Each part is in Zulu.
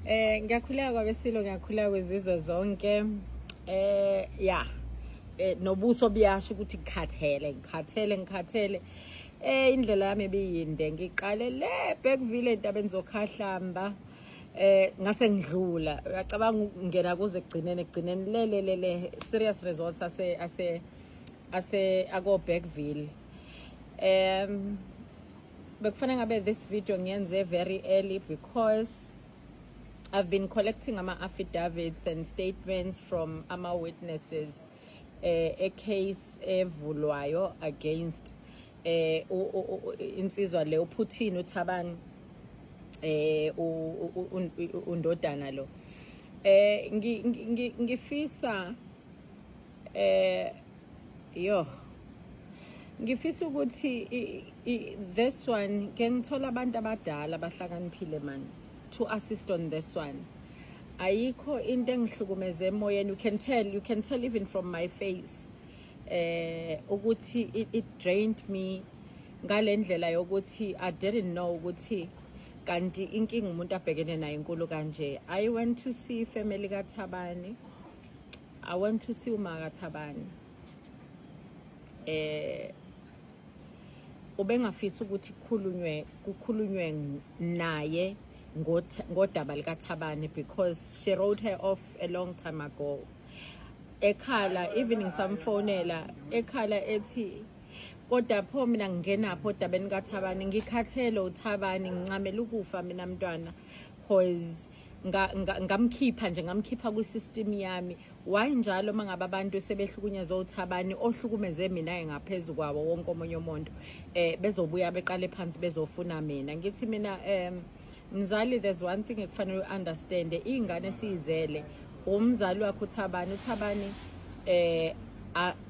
Ngiyakhuleka kwabesilo, ngiyakhuleka kwezizwe zonke. Yeah. Nobuso buyasho ukuthi ngikhathele, ngikhathele, ngikhathele. Indlela yami ebiyinde, ngiqale le Bergville entabeni zokhahlamba. Ngase ngidlula. Uyacabanga ukungena kuze kugcinene kugcineni le le le le serious results ase ako Bergville. Bekufanele ngabe this video ngiyenze very early because I've been collecting ama affidavits and statements from ama witnesses a case evulwayo against insizwa le uPhuthini uThabani, undodana lo. Ngifisa yo ngifisa ukuthi this one ke ngithola abantu abadala abahlakaniphile man to assist on this one. Ayikho into engihlukumeze emoyeni. You can tell even from my face ukuthi it drained me ngalendlela yokuthi I didn't know ukuthi kanti inkinga umuntu abhekene nayo inkulu kanje. I went to see family kaThabani. I went to see uma kaThabani. Ubengafisa ukuthi kukhulunywe naye ngodaba likaThabani because she wrote her off a long time ago. Ekhala, even ngisamfonela ekhala ethi, "Kodwa pho mina ngingenapho odabeni kaThabani? Ngikhathele uThabani, ngincamela ukufa mina mntwana, cause ngamkhipha nje, ngamkhipha kwi-system yami." Why njalo uma ngabe abantu sebehlukunyezwa uThabani ohlukumeze mina ngaphezu kwawo wonke omunye umuntu, bezobuya beqale phansi bezofuna mina? Ngithi mina, mzali, there's one thing ekufanele u-understand: iy'ngane esiyizele umzali wakho uThabani. UThabani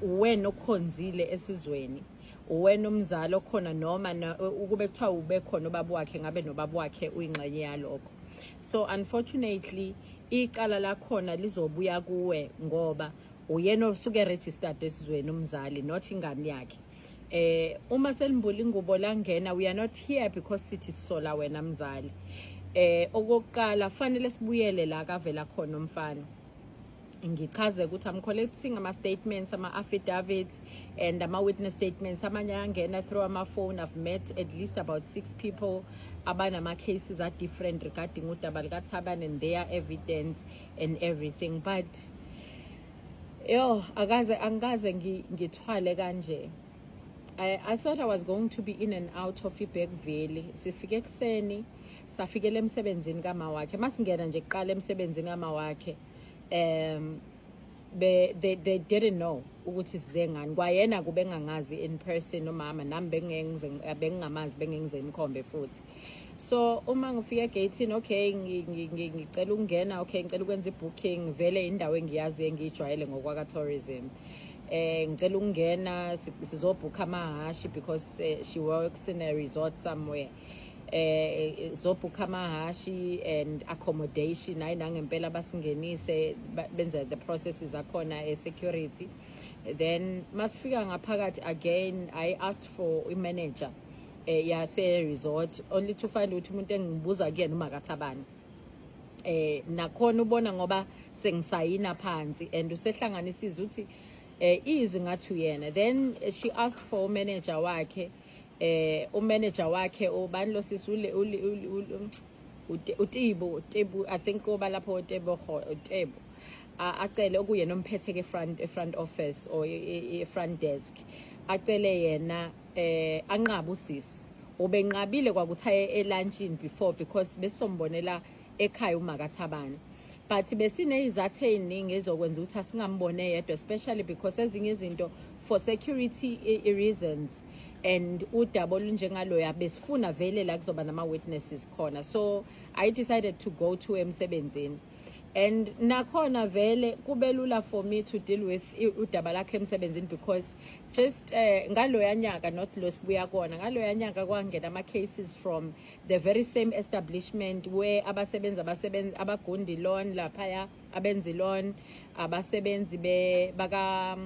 wena okhonzile esizweni, uwena umzali okhona, noma ukube kuthiwa ube khona ubaba wakhe, ngabe nobaba wakhe uyingxenye yalokho. So unfortunately icala lakhona lizobuya kuwe ngoba uyena osuke registered esizweni umzali, not ingane yakhe. Uma selimbula ingubo langena, we are not here because sithi sisola wena mzali. Okokuqala fanele sibuyele la kavela khona umfana, ngichaze ukuthi I'm collecting ama-statements, ama-affidavits and ama-witness statements. Amanye ayangena through ama-phone. I've met at least about six people abanama-cases are different regarding udaba likaThabani and their evidence and everything. But yo, akaze angikaze ngithwale kanje. I thought I was going to be in and out of iBergville. Sifike ekuseni, safikela emsebenzini kama wakhe. Masingena nje kuqala emsebenzini kama wakhe, be they didn't know ukuthi size ngani. Kwayena kube engangazi in person umama, nami bengengize bengingamazi, bengengize imkhombe futhi. So uma ngifika egate, okay, ngicela ukungena, okay, ngicela ukwenza ibooking vele indawo engiyazi engiyijwayele ngokwaka tourism. Ngicela ukungena, sizobhukha amahashi because she works in a resort somewhere. Zobhukha amahashi and accommodation. Hayi, nangempela basingenise, benze the processes akhona e-security. Then masifika ngaphakathi again, I asked for i-manager yase resort, only to find ukuthi umuntu engibuza kuyena uMakaThabani. Nakhona ubona ngoba sengisayina phansi and usehlanganisile ukuthi izwi ngathi uyena. Then she asked for manager wakhe. Umanager wakhe ubani lo sisi ule uTibo, uTebo I think, oba lapho uTebo, uTebo. Acele okuyena omphethe ke front office or i front desk, acele yena. Anqaba usisi, ubenqabile kwakuthi aye elunchini before because besombonela ekhaya uMakaThabani, but besineyizathu ey'ningi ezokwenza ukuthi asingambone yedwa, especially because ezinye izinto for security reasons and udaba olunjengaloya besifuna vele la kuzoba nama-witnesses khona. So I decided to go to emsebenzini and nakhona vele kube lula for me to deal with udaba lakhe emsebenzini because just ngaloya nyaka, not lo sibuya kona, ngaloya nyaka kwangena ama-cases from the very same establishment where abasebenzi abasebenzi abagundi lawn laphaya, abenzi lawn, abasebenzi be baka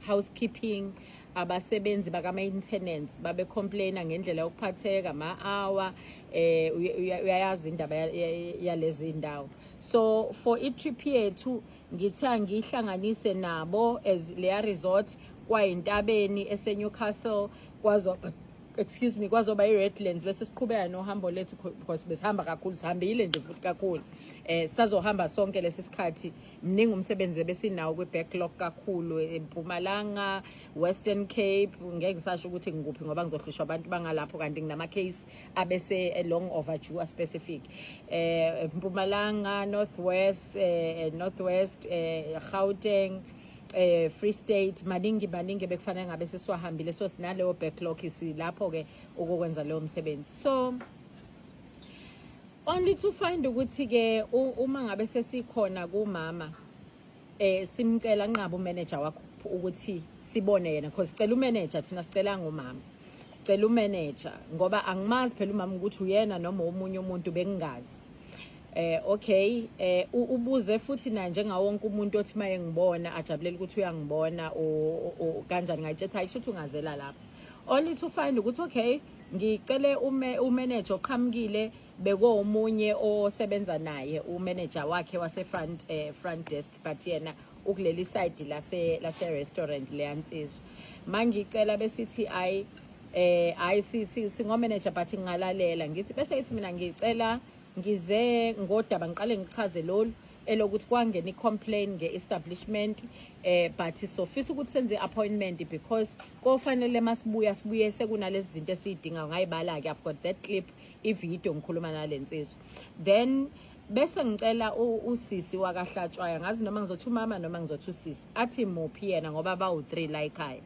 housekeeping. Abasebenzi baka maintenance babe complaina ngendlela yokuphatheka ama hour. Uyayazi indaba yalezi ndawo. So for i-trip yethu ngithe angihlanganise nabo as leya resort kwayintabeni eseNewcastle, kwazo, excuse me, kwazoba i-Redlands, bese siqhubeka nohambo lethu because besihamba kakhulu, sihambile nje futhi kakhulu. Sazohamba sonke lesi sikhathi, mningi umsebenzi ebesinawo kwi-backlog kakhulu eMpumalanga, Western Cape. Ngeke ngisasho ukuthi ngikuphi ngoba ngizohlushwa abantu bangalapho, kanti nginama-case abese long overdue specific Mpumalanga, Northwest, Northwest, Gauteng, Free State, maningi maningi bekufanele ngabe sesiwahambile. So sinaleyo backlog, silapho ke ukwenza leyo msebenzi. So only to find ukuthi ke uma ngabe sesikhona kumama, simcela nqaba umanager wakho ukuthi sibone yena, because sicela umanager thina, sicela ngumama, sicela umanager ngoba angimazi phela umama ukuthi uyena noma omunye umuntu, bengingazi. Okay, ubuze futhi naye njengawo wonke umuntu othi maye ngibona ajabulela ukuthi uyangibona o kanjani. Ngayitshetha ayisho ukuthi ungazela lapha, only to find ukuthi okay, ngicele umanager oqhamukile bekuwomunye osebenza naye, umanager wakhe wase front desk, but yena ukuleli side lase restaurant leyansizwa. Mangicela besithi ayi, ayi, singomanager, but ngingalalela ngithi bese ngithi mina ngicela ngize ngodaba, ngiqale ngichaze lolu elokuthi kwangena i-complaint nge-establishment, but sofisa ukuthi senze i-appointment because kofanele masibuya sibuye sekunalezi zinto esiyidingayo. Ngayibala-ke, I've got that clip, ivideo ngikhuluma nale nsizwa. Then bese ngicela usisi wakaHlatshwayo, ngazi noma ngizothi umama noma ngizothi usisi, athi muphi yena ngoba bawu-3 la ekhaya.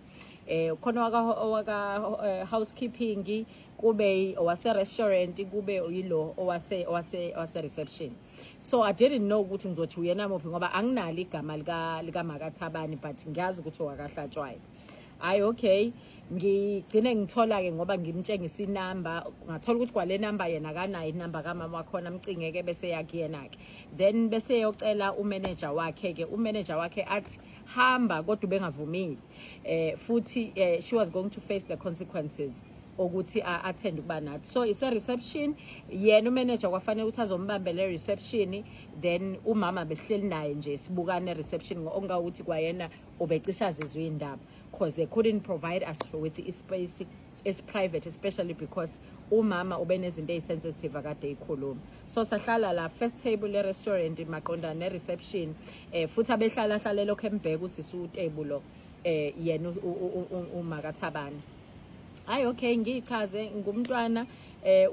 Khona waka housekeeping, kube owase restaurant, kube yilo owase reception. So I didn't know ukuthi ngizothi uyena muphi ngoba anginalo igama lika makaThabani, but ngiyazi ukuthi owakaHlatshwayo. Hayi, okay, ngigcine ngithola ke ngoba ngimtshengisa inamba, ngathola ukuthi kwale namba yena akanayo inamba kamama wakhona. Amcingeke bese yakuyena ke, then bese yocela umanager wakhe ke. Umanager wakhe athi hamba, kodwa ubengavumile futhi she was going to face the consequences ukuthi attend ukuba nathi. So ise reception yena umanager kwafanele ukuthi azombambela e-reception, then umama besihleli naye nje sibukane e-reception, okungawukuthi kwayena ubecisha azizwe indaba because they couldn't provide us with i-space is private, especially because umama ubenezinto ezisensitive akade eyikhuluma. So sahlala la first table e-restaurant maqondana ne-reception, futhi abehlala hlale lokho embheka usisi uTebu lo, yena uMakaThabani. Hayi, okay, ngiyichaze ngumntwana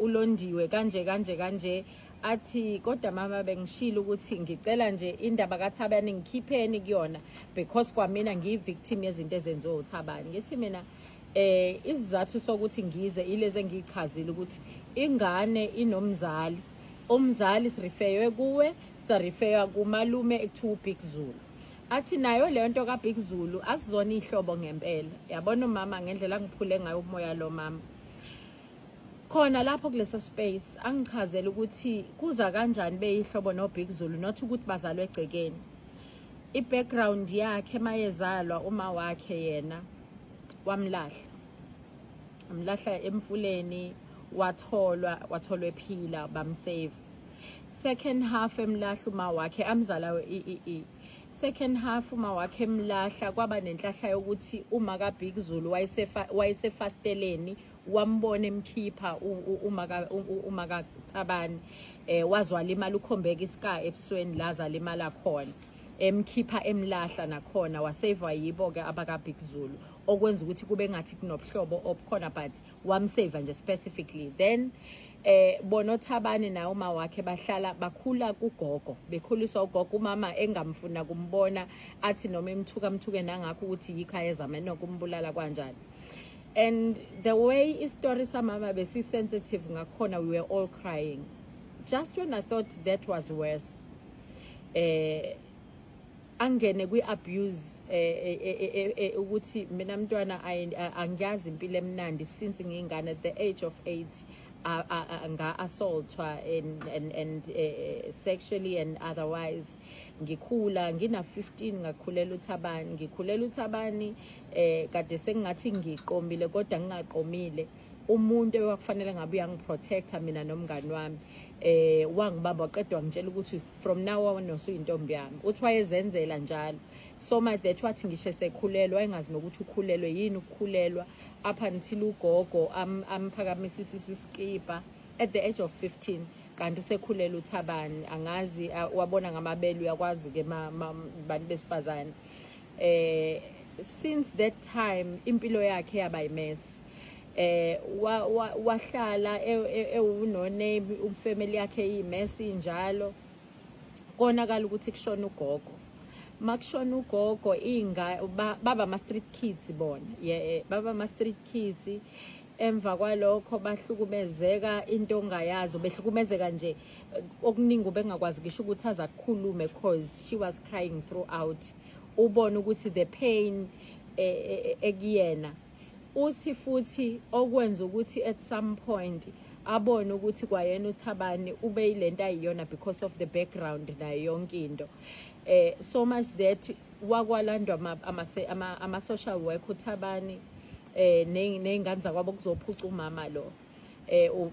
ulondiwe kanje kanje kanje. Athi kodwa mama, bengishilo ukuthi ngicela nje indaba kaThabani ngikhipheni kuyona because kwamina ngiyi-victim yezinto ezenziwe uThabani. Ngithi mina isizathu sokuthi ngize ileze engiyichazile ukuthi ingane inomzali, umzali sirefeywe kuwe, sarefeywa kumalume ekuthiwa uBig Zulu. Athi nayo leyo nto kaBig Zulu asizona ihlobo ngempela. Yabona umama ngendlela angiphule ngayo umoya lo mama khona lapho kuleso space, angichazela ukuthi kuza kanjani beyihlobo noBig Zulu, not ukuthi bazalwe egcekeni. I-background yakhe, mayezalwa uma wakhe yena wamlahla, amlahla emfuleni, watholwa ephila, bamsave. Second half emlahla uma wakhe amzala i second half uma wakhe emlahla, kwaba nenhlahla yokuthi uma kaBig Zulu wayesefasteleni wambona emkhipha uma kaThabani, wazwala imali ukhombeka iscar ebusweni laza limala khona, emkhipha emlahla nakhona wasavwa yibo ke abaka Big Zulu, okwenza ukuthi kube ngathi kunobuhlobo obukhona, but wamsave nje specifically. Then bona oThabani naye uma wakhe bahlala bakhula kugogo, bekhuliswa ugogo, umama engamfuna kumbona, athi noma emthuka mthuke nangakho ukuthi yikho ayezama nokumbulala kanjani. And the way istory samama besi-sensitive ngakhona, we were all crying. Just when I thought that was worse, angene kwi-abuse, ukuthi mina mntwana angiyazi impilo emnandi since ngiyingane. At the age of 8 Nga-assaultwa and sexually and otherwise. Ngikhula ngina 15, ngakhulela uThabani, ngikhulela uThabani kade sengathi ngiqomile kodwa ngingaqomile. Umuntu ekwakufanele ngabe uyangiprotecta mina nomngani wami wangibamba, waqedwa wangitshela ukuthi from now on usuyintombi yami. Uthi wayezenzela njalo so much that wathi ngisho esekhulelwa wayengazi nokuthi ukhulelwe yini ukukhulelwa, up until ugogo amphakamisa isiskipa at the age of 15, kanti usekhulelwe uThabani. Angazi, wabona ngamabele, uyakwazi ke bantu besifazane. Since that time impilo yakhe yaba imess. Wahlala ewuno name, ufamily yakhe iyimess injalo. Konakala ukuthi kushona ugogo. Makushona ugogo, inga baba ama street kids bona, yeah, baba ama street kids. Emva kwalokho bahlukumezeka into ongayazi, behlukumezeka nje okuningi, ubengakwazi ngisho ukuthi aze akukhulume cause she was crying throughout. Ubona ukuthi the pain ekuyena. Uthi futhi okwenza ukuthi at some point abone ukuthi kwayena uThabani ube yilento ayiyona because of the background nayo yonke into, so much that wakwalandwa ama social work uThabani ney'ngane zakwabo kuzophuca umama lo.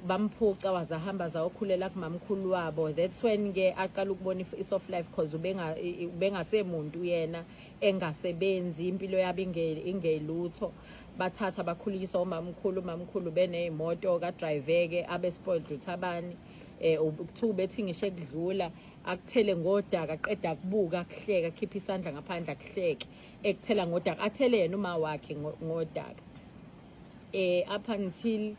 Bamphuca, wazahamba zawokhulela kumamkhulu wabo. That's when ke aqala ukubona i-soft life, cause ubengasemuntu yena, engasebenzi, impilo yabo ingelutho. Bathatha bakhuliswa umamkhulu, umamkhulu beney'moto kadrive-ke, abe spoiled uThabani. Kuthiwa bethi ngisho ekudlula akuthele ngodaka, aqeda kubuka, akuhleka, akhiphe isandla ngaphandle, akuhleke, ekuthela ngodaka, athele yena uma wakhe ngodaka, up until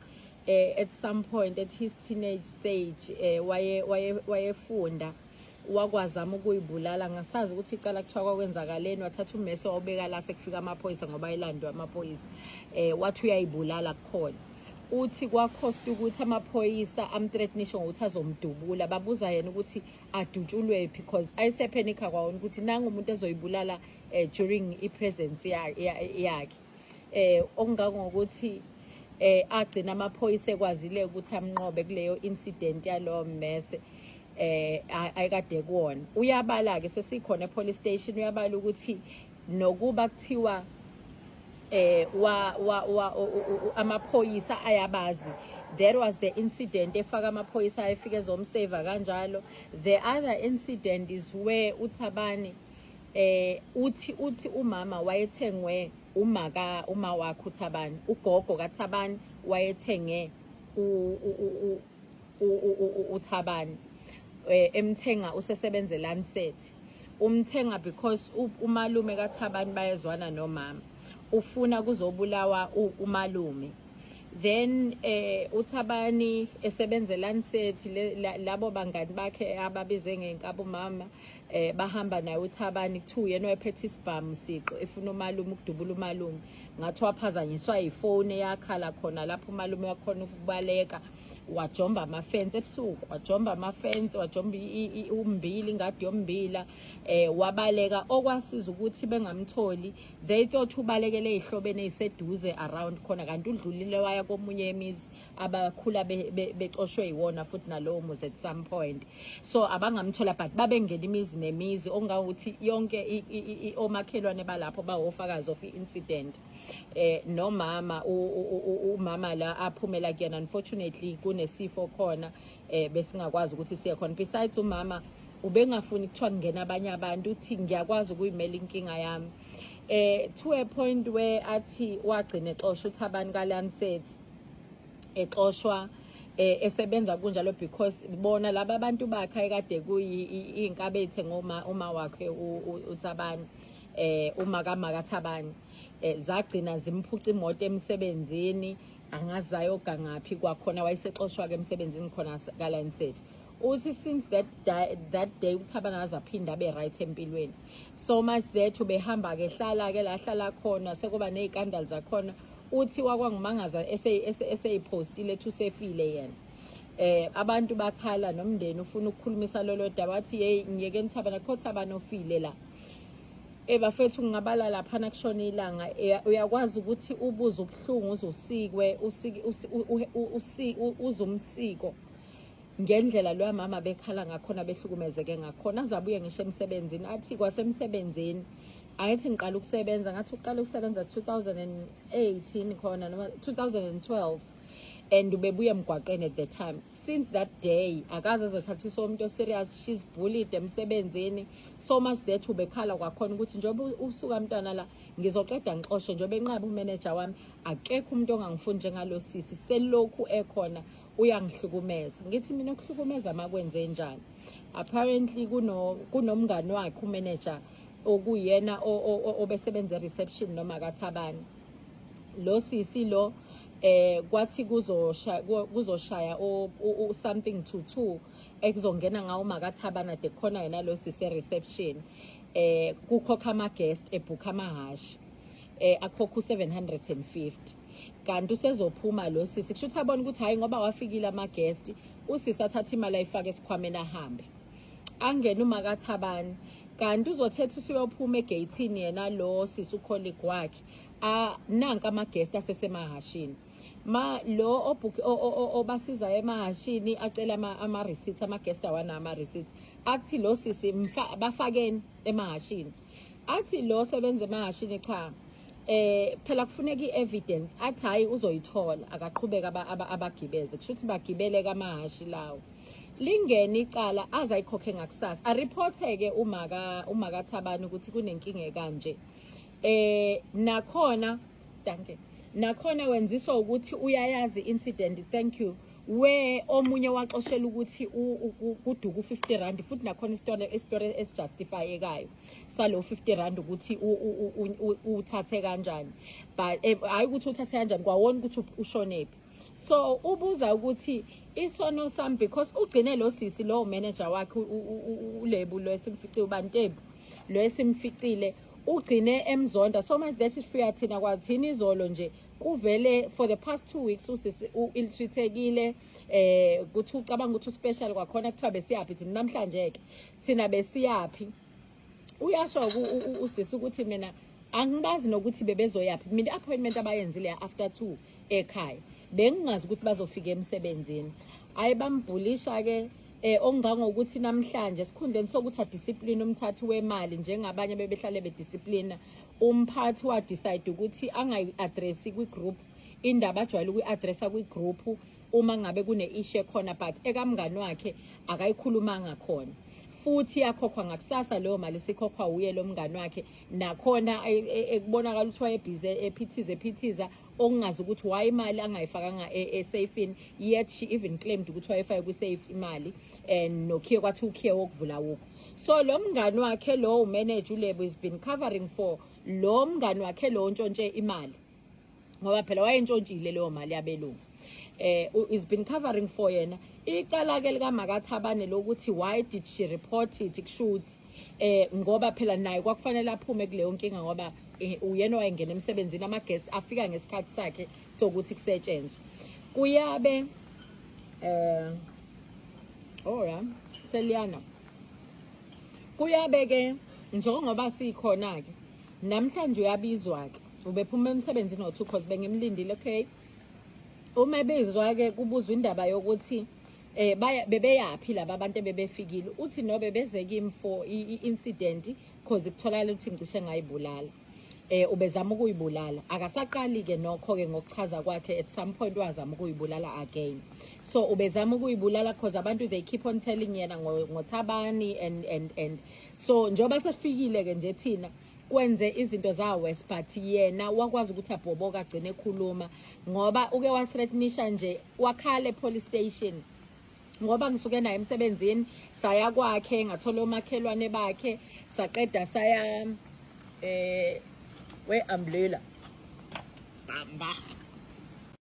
at some point at his teenage stage waye waye wayefunda, wakwazama ukuyibulala. Ngasazi ukuthi icala kuthiwa kwakwenzakaleni, wathatha ummese wawubeka la sekufika amaphoyisa, ngoba ayelandwe amaphoyisa, wathi uyayibulala kukhona. Uthi kwakhosta ukuthi amaphoyisa amthreatenishe ngokuthi azomdubula. Babuza yena ukuthi adutshulwe phi, because ayesephenikha kwawona ukuthi nangu umuntu ezoyibulala during i-presence yakhe, okungangokuthi agcina amaphoyisa ekwazile ukuthi amnqobe kuleyo incident yalowo mmese ayikade kuwona. Uyabala ke, sesikhona epolice station, uyabala ukuthi nokuba kuthiwa wa wa wa amaphoyisa ayabazi, there was the incident efaka amaphoyisa ayefike ezomsave kanjalo. The other incident is where uThabani uthi umama wayethengwe umaka uma wakhe uThabani, ugogo kaThabani wayethenge uThabani, emthenga usesebenze Lancet. Umthenga because umalume kaThabani bayezwana nomama, ufuna kuzobulawa umalume. Then uThabani esebenze Lancet, labo bangani bakhe ababize ngenkaba umama bahamba naye uThabani. Kuthiwa uyena wayephethe isibhamu siqo, efuna umalume, ukudubula umalume. Ngathi waphazanyiswa ifoni eyakhala khona lapho, umalume wakhona ukubaleka, wajomba amafensi ebusuku, wajomba amafensi, wajomba umbila, ingadi yombila, wabaleka. Okwasiza ukuthi bengamtholi, they thought ubalekele ey'hlobene ey'seduze around khona, kanti udlulile waya komunye emizi abakhula becoshwe yiwona futhi nalowo muzi at some point, so abangamthola, but babengena imizi nemizi, okungangokuthi yonke omakhelwane balapho bawofakazi of i-incident. Nomama umama la aphumela kuyena, unfortunately kunesifo khona, besingakwazi ukuthi siye khona. Besides, umama ubengafuni kuthiwa kungena abanye abantu, uthi ngiyakwazi ukuyimela inkinga yami, to a point where athi wagcina exosha uThabani kaLanset, exoshwa esebenza kunjalo, because bona laba abantu bakhe ayekade kuyi iy'nkabethe ngoma uma wakhe uThabani, uma kaMakaThabani, zagcina zimphuca imoto emsebenzini. Angazi ayogangaphi kwakhona, wayesexoshwa ke emsebenzini khona kaLanset. Uthi since that day uThabani akaze aphinde abe right empilweni, so much that ubehamba ke hlala ke la hlala khona, sekuba ney'kandali zakhona. Uthi wakwangimangaza eseyipostile ethi usefile yena. Abantu bakhala, nomndeni ufuna ukukhulumisa lolo daba, wathi hey, ngiyekeni Thabani, akho Thabani ofile la. Bafethu, ngingabala laphana kushona ilanga. Uyakwazi ukuthi ubuze ubuhlungu, uzosikwe uzumsiko ngendlela loya mama bekhala ngakhona, behlukumezeke ngakhona. Azabuye ngisho emsebenzini, athi kwasemsebenzini, ayithi ngiqala ukusebenza, ngathi uqala ukusebenza 2018 khona noma 2012, and ubebuya emgwaqeni at the time. Since that day akaze azothathisa umuntu oserious. She's bullied emsebenzini so much that ubekhala kwakhona ukuthi njengoba usuka mntwana la, ngizoqeda ngixoshwe, njengoba enqaba umanager wami, akekho umuntu ongangifuni njengalo sisi, selokhu ekhona uyangihlukumeza. Ngithi mina, ukuhlukumeza makwenze njani? Apparently kunomngani wakhe umanager okuyena obesebenza e-reception noma kaThabani lo sisi lo. Kwathi kuzoshaya something to 2, ekuzongena ngawo makaThabana de khona yena lo sisi e-reception, kukhokha ama guest, ebook amahashi, akhokha u750, kanti usezophuma lo sisi. Kusho ukuthi abona ukuthi hayi, ngoba wafikile ama guest, usisi athatha imali ayifake esikhwameni, ahambe, angene uMakaThabani, kanti uzothetha usuyophuma egeyithini yena lo sisi, ucolleague wakhe, a nanka ama-guest asesemahashini, ma lo obook obasizayo emahashini acela ama-receipts, ama-guest awana ama-receipts. Athi lo sisi, bafakeni emahashini. Athi lo sebenza emahashini, cha, phela kufuneka i-evidence. Athi hayi, uzoyithola, akaqhubeka abagibeze. Kusho ukuthi bagibele kamahashi lawo, lingene icala, aze ayikhokhe ngakusasa. Areporte-ke umakaThabani ukuthi kunenkinga ekanje. Nakhona, danke, nakhona wenziswa ukuthi uyayazi incident, thank you, where omunye waxoshela ukuthi kuduka u-R50, futhi nakhona isitori esijustifyekayo salo R50 ukuthi uthathe kanjani, but hayi ukuthi uthathe kanjani, kwawona ukuthi ushonephi. So ubuza ukuthi isono sami, because ugcine lo sisi lo manager wakhe uLebu lo esimficile, uBantebu lo esimficile, ugcine emzonda so much that sifika thina kwathina izolo nje kuvele for the past 2 weeks usisi u-ill-treatekile, kuthi ucabanga ukuthi uspecial. Kwakhona kuthiwa besiyaphi thina namhlanje ke, thina besiyaphi? Uyasho usisi ukuthi mina angibazi nokuthi bebezoyaphi. Mina i-appointment abayenzile after 2 ekhaya, bengingazi ukuthi bazofika emsebenzini. Hayi, bambhulisha ke, okungangokuthi namhlanje esikhundleni sokuthi adiscipline umthathi wemali njengabanye bebehlale bedisciplina, umphathi wa decide ukuthi angayi-addressi kwi-group indaba ajwayele ukuyi-addressa kwi-group uma ngabe kune-issue khona, but ekamngani wakhe akayikhulumanga khona, futhi yakhokhwa ngakusasa leyo mali, sikhokhwa uye lo mngani wakhe. Nakhona ekubonakala ukuthi wayebhizi ephithiza ephithiza, okungazi ukuthi why imali angayifakanga esafini, yet she even claimed ukuthi wayefake kwi-safe imali and nokhiye, kwathi ukhiye wokuvula wukho. So lo mngani wakhe lo umanager uLebo is been covering for lo mngani wakhe lo ntshontshe imali, ngoba phela wayentshontshile leyo mali yabelungu, is been covering for yena. Icala ke likaMakaThabane lokuthi why did she report it, kushuthi ngoba phela naye kwakufanele aphume kuleyo nkinga, ngoba uyena wayengena emsebenzini, ama guest afika ngesikhathi sakhe sokuthi kusetshenzwe. Kuyabe oh yeah, seliyana kuyabe ke njengoba sikhona ke namhlanje, uyabizwa ke, ubephuma emsebenzini ngo-2 cause bengimlindile. Okay, uma ebizwa ke kubuzwa indaba yokuthi baya bebeyaphi laba abantu ebebefikile, uthi no, bebeze kimi for i-incident, cause kutholakala ukuthi ngicishe ngayibulala, ubezama ukuyibulala. Akasaqali ke nokho ke ngokuchaza kwakhe, at some point wazama ukuyibulala again. So ubezama ukuyibulala cause abantu they keep on telling yena ngoThabani and so njengoba sesifikile ke nje thina kwenze izinto za-worse, but yena wakwazi ukuthi abhoboka, agcine ekhuluma, ngoba uke wathreatenisha nje, wakhala e-police station, ngoba ngisuke naye emsebenzini, saya kwakhe, ngathola omakhelwane bakhe, saqeda saya we umbrella bamba.